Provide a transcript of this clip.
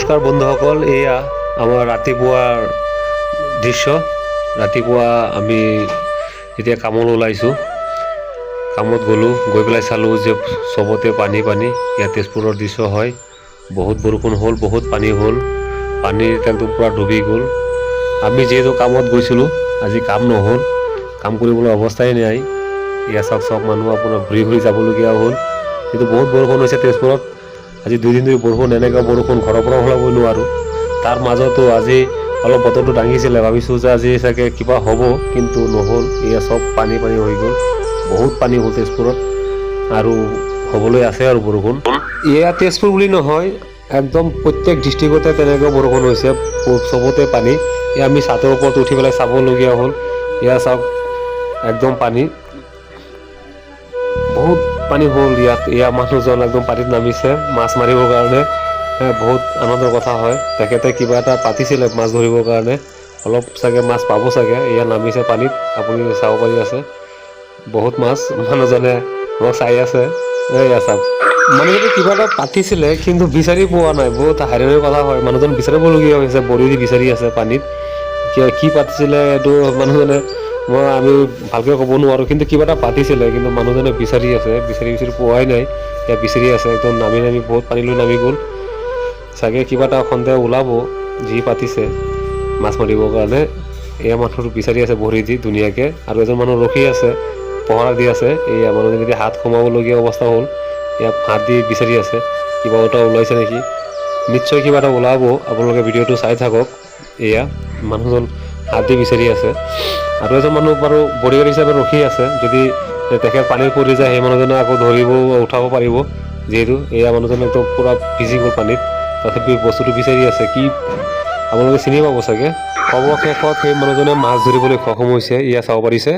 নমস্কাৰ বন্ধুসকল, এয়া আমাৰ ৰাতিপুৱাৰ দৃশ্য। ৰাতিপুৱা আমি এতিয়া কামলৈ ওলাইছোঁ। কামত গ'লোঁ, গৈ পেলাই চালোঁ যে চবতে পানী পানী। ইয়াত তেজপুৰৰ দৃশ্য হয়। বহুত বৰষুণ হ'ল, বহুত পানী হ'ল, পানীৰ একদম পূৰা ডুবি গ'ল। আমি যিহেতু কামত গৈছিলোঁ, আজি কাম নহ'ল, কাম কৰিবলৈ অৱস্থাই নাই। এয়া চাওক, চব মানুহ আপোনাৰ ঘূৰি ঘূৰি যাবলগীয়া হ'ল, যিহেতু বহুত বৰষুণ হৈছে তেজপুৰত। আজি 2 দিন ধৰি বৰষুণ, এনেকুৱা বৰষুণ, ঘৰৰ পৰা ওলাব নোৱাৰোঁ। তাৰ মাজতো আজি অলপ বতৰটো দাঙিছিলে, ভাবিছোঁ যে আজি চাগে কিবা হ'ব, কিন্তু নহ'ল। এয়া চব পানী পানী হৈ গ'ল, বহুত পানী হ'ল তেজপুৰত আৰু হ'বলৈ আছে আৰু বৰষুণ। এয়া তেজপুৰ বুলি নহয়, একদম প্ৰত্যেক ডিষ্ট্ৰিক্টতে তেনেকুৱা বৰষুণ হৈছে, চবতে পানী। এয়া আমি চাদৰ ওপৰত উঠি পেলাই চাবলগীয়া হ'ল। এয়া চাওক, একদম পানী, বহুত পানী হ'ল ইয়াত। এয়া মানুহজন একদম পানীত নামিছে মাছ মাৰিবৰ কাৰণে। বহুত আনন্দৰ কথা হয়। তেখেতে কিবা এটা পাতিছিলে মাছ ধৰিবৰ কাৰণে, অলপ চাগে মাছ পাব চাগে। এয়া নামিছে পানীত, আপুনি চাব পাৰি আছে, বহুত মাছ। মানুহজনে মোক চাই আছে। এয়া চাওক, মানুহজনে কিবা এটা পাতিছিলে, কিন্তু বিচাৰি পোৱা নাই। বহুত হাইৰাণিৰ কথা হয়, মানুহজন বিচাৰিবলগীয়া হৈছে, ভৰি দি বিচাৰি আছে পানীত। কি পাতিছিলে এইটো মানুহজনে আমি ভালকৈ ক'ব নোৱাৰোঁ, কিন্তু কিবা এটা পাতিছিলে, কিন্তু মানুহজনে বিচাৰি আছে, বিচাৰি বিচাৰি পোৱাই নাই। এতিয়া বিচাৰি আছে, একদম নামি নামি বহুত পানীলৈ নামি গ'ল। চাগে কিবা এটা সন্দেহ ওলাব যি পাতিছে মাছ মাৰিবৰ কাৰণে। এয়া মানুহটো বিচাৰি আছে ভৰি দি ধুনীয়াকৈ আৰু এজন মানুহ ৰখি আছে, পহৰা দি আছে। এয়া মানুহজনে এতিয়া হাত সোমাবলগীয়া অৱস্থা হ'ল। ইয়াত হাত দি বিচাৰি আছে, কিবা এটা ওলাইছে নেকি। নিশ্চয় কিবা এটা ওলাব, আপোনালোকে ভিডিঅ'টো চাই থাকক। এয়া মানুহজন হাত দি বিচাৰি আছে আৰু এজন মানুহ বাৰু বডিগাৰ্ড হিচাপে ৰখি আছে। যদি তেখেত পানীত পৰি যায়, সেই মানুহজনে আকৌ ধৰিব, উঠাব পাৰিব। যিহেতু এয়া মানুহজনে একদম পূৰা ভিজি গ'ল পানীত, তথাপি বস্তুটো বিচাৰি আছে। কি আপোনালোকে চিনি পাব চাগে। অৱশেষত সেই মানুহজনে মাছ ধৰিবলৈ সক্ষম হৈছে, এয়া চাব পাৰিছে।